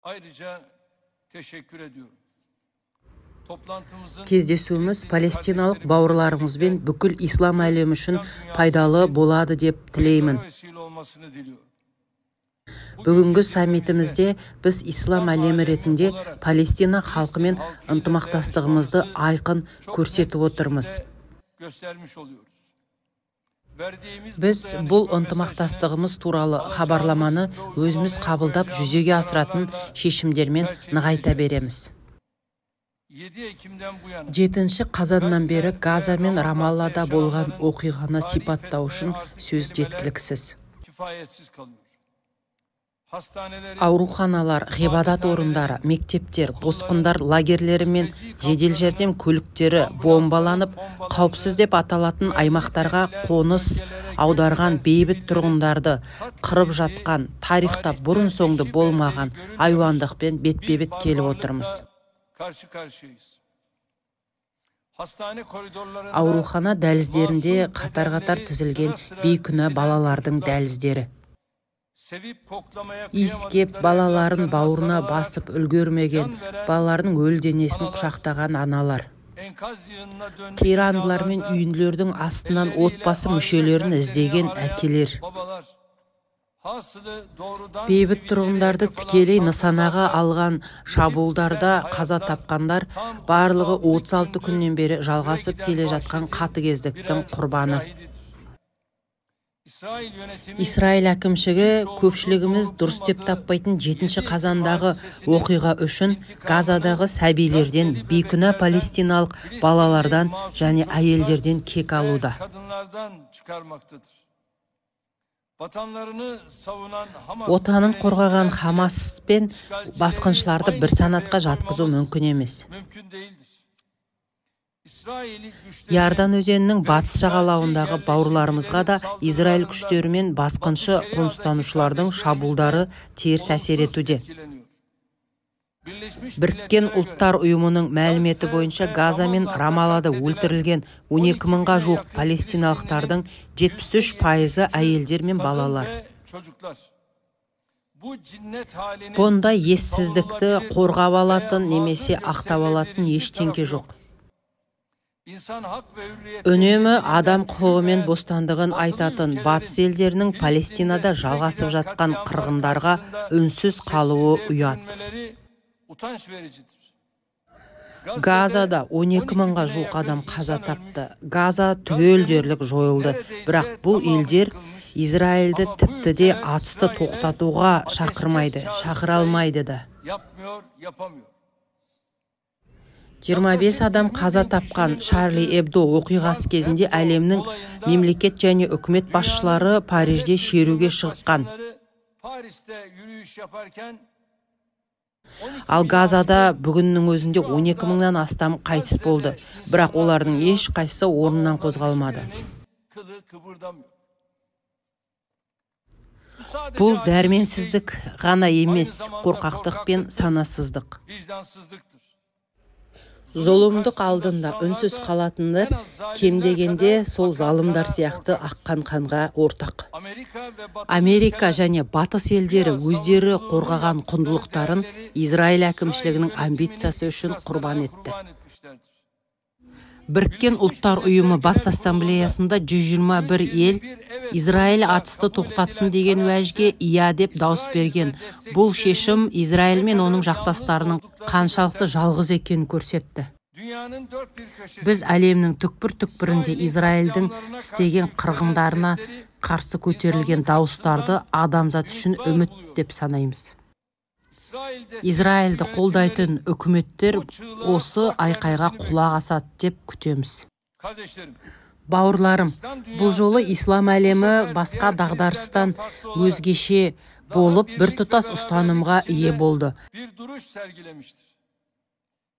Ayrıca teşekkür ediyorum. Toplantımızın Кездесуіміз палестиналық бауырларымызбен бүкіл ислам әлемі үшін пайдалы болады деп тілеймін. Hayırlara vesile olmasını diliyorum. Бүгінгі саммитімізде біз ислам әлемі ретінде Палестина халқымен ынтымақтастығымызды айқын көрсетіп отырмыз. Göstermiş oluyoruz. Verdiğimiz bu Біз бұл dayanışma mesajını ынтымақтастығымыз туралы хабарламаны өзіміз қабылдап жүзеге асыратын шешімдермен нығайта береміз. 7 Ekim'den bu yana 7 қазаннан бері Газа мен Рамаллада болған оқиғаны сипаттау үшін сөз жеткіліксіз. Kifayetsiz kalıyor. Hastanelerin, Ауруханалар, ғибадат орындары, мектептер, босқындар лагерлері мен жедел жәрдем көліктері бомбаланып, қауіпсіз деп аталатын аймақтарға қоныс аударған бейбіт тұрғындарды қырып жатқан, тарихта бұрын-соңды болмаған айуандықпен бетпе-бет келіп отырмыз. Karşı karşıyayız. Hastane koridorlarında Аурухана дәліздерінде қатар-қатар тізілген бейкүнә балалардың дәліздері. Sevip koklamaya Иіскеп, kıyamadıkları балаларын evlatlarına бауырына sarılarak басып үлгермеген, балаларының өлі денесін құшақтаған аналар. Enkaz yığınına dönmüş Қирандылар мен binalarda үйінділердің астынан elleriyle отбасы aile мүшелерін fertlerini іздеген arayan әкелер. babalar. Hasılı doğrudan Бейбіт sivilleri тұрғындарды hedef alan тікелей нысанаға saldırılarda алған шабуылдарда қаза тапқандар барлығы 36 күннен бері жалғасып келе жатқан қатыгездіктің құрбаны. İsrail yönetimi Израиль әкімшігі көпшілігіміз дұрыс деп таппайтын 7 қазандағы оқиға үшін Газадағы сәбилерден, бейкүнә палестиналық балалардан және әйелдерден кек алуда. Kadınlardan çıkarmaktadır. Vatanlarını savunan Hamas Отанын қорғаған direnişçiler Хамас пен басқыншыларды бір санатқа жатқызу мүмкін емес. Mümkün değildir. İsrail güçlerinin Иордан өзенінің батыс жағалауындағы бауырларымызға да Израиль күштері мен басқыншы қоныстанушылардың шабуылдары теріс әсер етуде. Etkileniyor. Birleşmiş Біріккен Milletler'e göre Ұлттар Ұйымының мәліметі бойынша Газа мен Рамаллада өлтірілген 12 мыңға жуық палестиналықтардың 73 пайызы әйелдер мен kadın балалар. Ve çocuklar. Bu cinnet halinin Бұндай ессіздікті қорғап алатын немесе ақтап алатын ештеңке жоқ. İnsan hak ve hürriyetlerini Үнемі адам құқығы мен düşünmeyen бостандығын айтатын батыс елдерінің Палестинада жалғасып жатқан қырғындарға үнсіз қалуы ұят. Sessizliğe utanç vericidir. Газада 12 мыңға жуық адам қаза тапты. Газа түгел дерлік жойылды. Бірақ бұл елдер Израильді тіпті де атысты тоқтатуға шақырмайды, шақыра алмайды да. Yapmıyor, yapamıyor. 25 адам қаза тапқан Шарли Эбдо оқиғасы кезінде әлемнің мемлекет және үкімет басшылары Парижде шеруге шыққан. Paris'te yürüyüş yaparken Ал Газада бүгіннің өзінде 12 мыңнан астам қайтыс болды. Бірақ олардың ешқайсысы орнынан қозғалмады. Kılı kıpırdamıyor. Bu sadece Бұл adilsizlik дәрменсіздік ғана емес, değil, aynı zamanda қорқақтық пен korkaklıktır, санасыздық. vicdansızlıktır. Зұлымдық алдында үнсіз қалатындар кем дегенде сол залымдар сияқты аққан қанға ортақ. Amerika ve Batı Америка ülkeler және батыс елдері өздері қорғаған құндылықтарын Израиль әкімшілігінің амбициясы үшін құрбан етті. Kurban etmişlerdir. Біріккен Ұлттар Ұйымы бас ассамблеясында 121 ел Израиль атысты тоқтатсын деген уәжге иә деп дауыс берген. Бұл шешім Израиль мен оның жақтастарының қаншалықты жалғыз екенін көрсетті. Dünyanın dört bir köşesinde Біз әлемнің түкпір-түкпірінде Израильдің істеген қырғындарына қарсы көтерілген дауыстарды адамзат үшін үміт деп санаймыз. İsrail'de Израильді қолдайтын үкіметтер осы айқайға құлақ асады деп күтеміз. Kardeşlerim, Бауырларым, бұл жолы ислам әлемі басқа дағдарыстан өзгеше болып, біртұтас ұстанымға ие болды. Bir duruş sergilemiştir.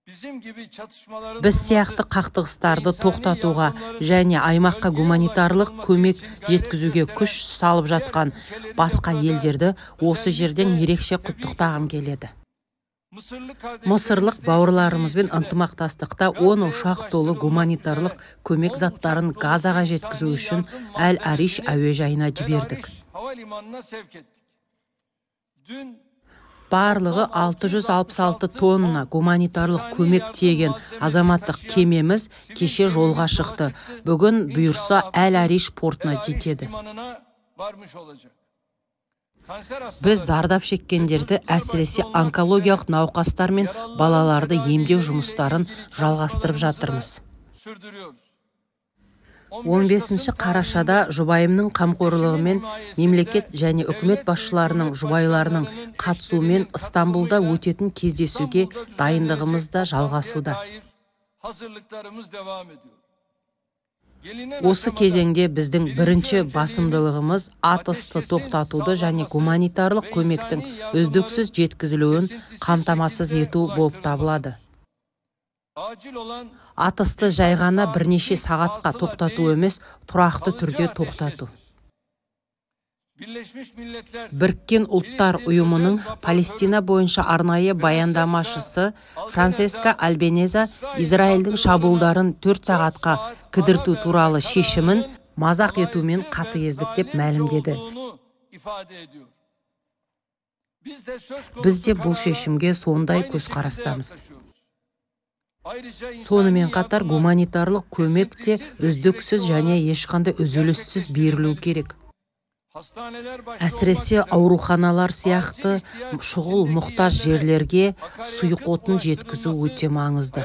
Bizim gibi çatışmaların Біз сияқты қақтығыстарды тоқтатуға және аймаққа гуманитарлық көмек жеткізуге күш салып жатқан басқа елдерді осы жерден ерекше құттықтағым келеді. Мысырлық бауырларымызбен ынтымақтастықта 10 ұшақ толы гуманитарлық көмек заттарын Газаға жеткізу үшін Әл-Ариш әуежайына жібердік. Havalimanına sevk ettik. Dün Барлығы 666 тонна гуманитарлық көмек тиеген азаматтық кемеміз кеше жолға шықты. Бүгін бұйырса Әл-Ариш портына жетеді. Біз зардап шеккендерді, әсіресе онкологиялық науқастар мен балаларды емдеу жұмыстарын жалғастырып жатырмыз. 15 қарашада жұбайымның қамқорлығымен мемлекет және үкімет басшыларының жұбайларының қатысуымен Ыстамбұлда өтетін кездесуге дайындығымыз да жалғасуда. Осы кезеңде біздің бірінші басымдылығымыз атысты тоқтатуды және гуманитарлық көмектің үздіксіз жеткізілуін қамтамасыз ету болып табылады. Атысты жай ғана бірнеше сағатқа тоқтату емес, тұрақты түрде тоқтату. Біріккен Ұлттар Ұйымының Палестина бойынша арнайы баяндамашысы Францеска Альбенеза Израильдің шабуылдарын 4 сағатқа кідірту туралы шешімін мазақ ету мен қатыгездік деп мәлімдеді. Біз де бұл шешімге сондай көзқарастамыз. Сонымен қатар гуманитарлық көмек те үздіксіз және ешқандай үзіліссіз берілу керек. Әсіресе ауруханалар сияқты шұғыл мұқтаж жерлерге сұйық отын жеткізу өте маңызды.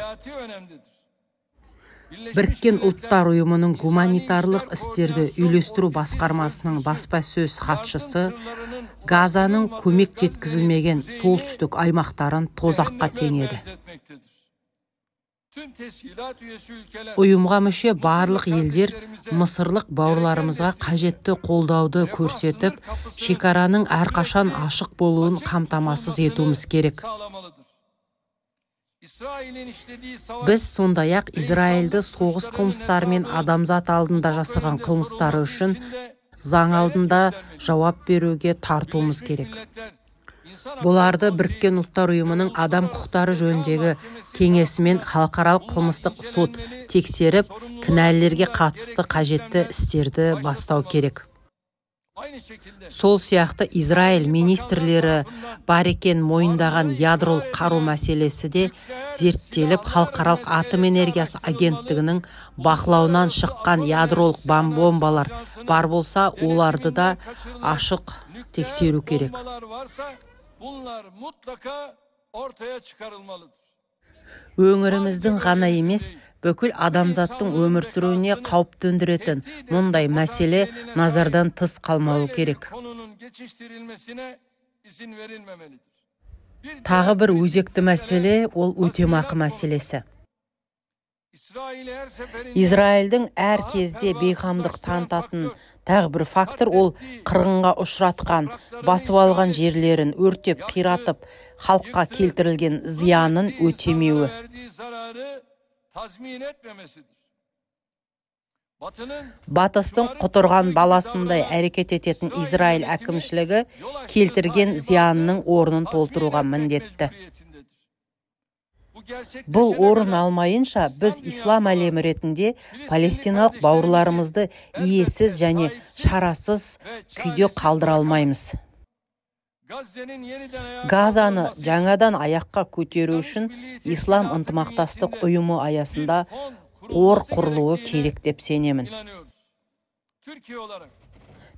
Біріккен Ұлттар Ұйымының гуманитарлық істерді үйлестіру басқармасының баспасөз хатшысы Газаның көмек жеткізілмеген солтүстік аймақтарын тозаққа теңеді. Ұйымға мүше барлық елдер мысырлық бауырларымызға қажетті қолдауды көрсетіп, шекараның әрқашан ашық болуын қамтамасыз етуіміз керек. Біз сондай-ақ Израильді соғыс қылмыстары мен адамзат алдында жасаған қылмыстары үшін заң алдында жауап беруге тартуымыз керек. Бұларды Біріккен Ұлттар Ұйымының адам құқықтары жөніндегі кеңесі мен халықаралық қылмыстық сот тексеріп, кінәлілерге қатысты қажетті істерді бастау керек. Сол сияқты Израиль министрлері бар екен мойындаған ядролық қару мәселесі де зерттеліп, халықаралық атом энергиясы агенттігінің бақылауынан шыққан ядролық бомбалар бар болса, оларды да ашық тексеру керек. Өңіріміздің ғана емес, бүкіл адамзаттың өмір сүруіне қауіп төндіретін мұндай мәселе назардан тыс қалмауы керек. Тағы бір өзекті мәселе ол өтемақы мәселесі. Израильдің әр кезде бейқамдық танытатын тағы бір фактор ол қырғынға ұшыратқан, басып алған жерлерін өртеп, қиратып, халыққа келтірілген зиянын өтемеуі. Батыстың құтырған баласындай әрекет ететін Израиль әкімшілігі келтірген зиянның орнын толтыруға міндетті. Бұл орын алмайынша біз ислам әлемі ретінде палестиналық бауырларымызды иесіз және шарасыз күйде қалдыра алмаймыз. Газаны жаңадан аяққа көтеру үшін Ислам ынтымақтастық ұйымы аясында қор құрылуы керек деп сенемін.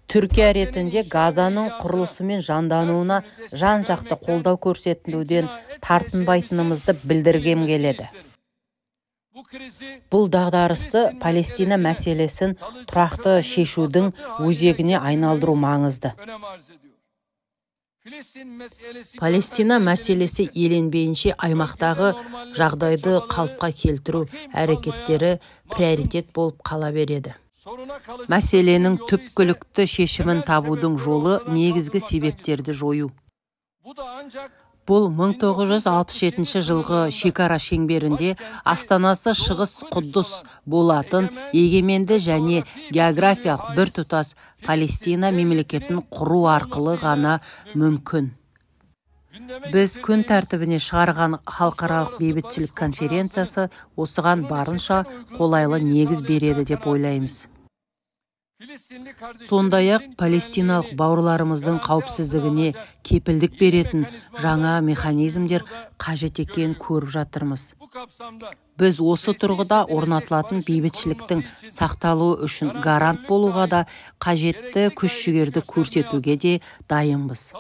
Түркия ретінде Газаның құрылысы мен жандануына жан-жақты қолдау көрсетуден тартынбайтынымызды білдіргім келеді. Бұл дағдарысты Палестина мәселесін тұрақты шешудің өзегіне айналдыру маңызды. Палестина мәселесі еленбейінше аймақтағы жағдайды қалыпқа келтіру әрекеттері приоритет болып қала береді. Мәселенің түпкілікті шешімін табудың жолы негізгі себептерді жою. Бұл 1967 жылғы шекара шеңберінде астанасы Шығыс Құддыс болатын егеменді және географиялық біртұтас Палестина мемлекетін құру арқылы ғана мүмкін. Біз күн тәртібіне шығарған халықаралық бейбітшілік конференциясы осыған барынша қолайлы негіз береді деп ойлаймыз. Сондай-ақ палестиналық бауырларымыздың қауіпсіздігіне кепілдік беретін жаңа механизмдер қажет екенін көріп жатырмыз. Біз осы тұрғыда орнатылатын бейбітшіліктің сақталуы үшін гарант болуға да, қажетті күш-жігерді көрсетуге де дайынбыз.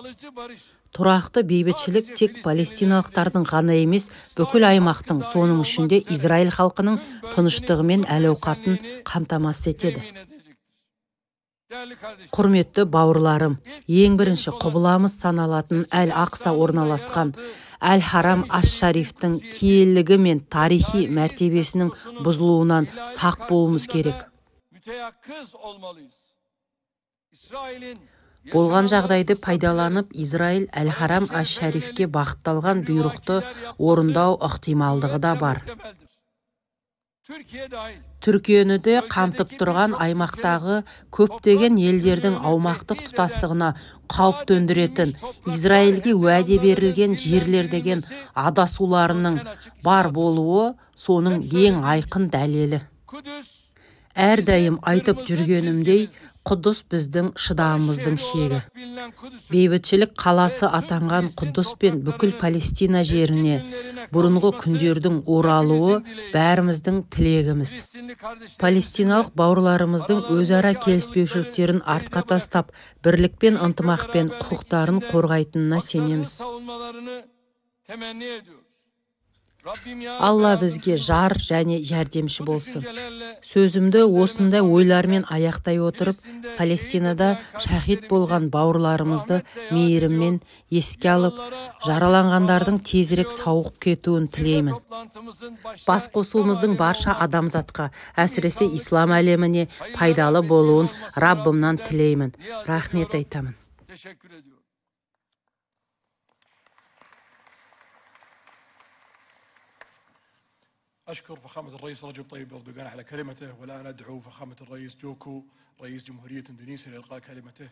Тұрақты бейбітшілік тек палестиналықтардың ғана емес, бүкіл аймақтың, соның ішінде Израиль халқының тыныштығы мен әл-ауқатын қамтамасыз етеді. Құрметті бауырларым, ең бірінші құбыламыз саналатын Әл-Ақса орналасқан Әл-Харам аш-Шарифтің киелілігі мен тарихи мәртебесінің бұзылуынан сақ болуымыз керек. Болған жағдайды пайдаланып, Израиль Әл-Харам аш-Шарифке бағытталған бұйрықты орындау ықтималдығы да бар. Түркияны де қамтып тұрған аймақтағы көптеген елдердің аумақтық тұтастығына қауіп төндіретін Израильге уәде берілген жерлер деген адасуларының бар болуы соның ең айқын дәлелі. Әрдайым айтып жүргенімдей, Құдыс біздің шыдамымыздың шегі. Бейбітшілік қаласы атанған Құдыс пен бүкіл Палестина жеріне бұрынғы күндердің оралуы бәріміздің тілегіміз. Палестиналық бауырларымыздың өзара келіспеушіліктерін артқа тастап, бірлік пен ынтымақпен құқықтарын қорғайтынына сенеміз. Алла бізге жар және жәрдемші болсын. Сөзімді осындай ойлармен аяқтай отырып, Палестинада шахид болған бауырларымызды мейіріммен еске алып, жараланғандардың тезірек сауығып кетуін тілеймін. Бас қосуымыздың барша адамзатқа, әсіресе ислам әлеміне пайдалы болуын Раббымнан тілеймін. Рахмет айтамын. أشكر فخامة الرئيس رجب طيب أردوغان على كلمته، والآن أدعو فخامة الرئيس جوكو رئيس جمهورية إندونيسيا لإلقاء كلمته.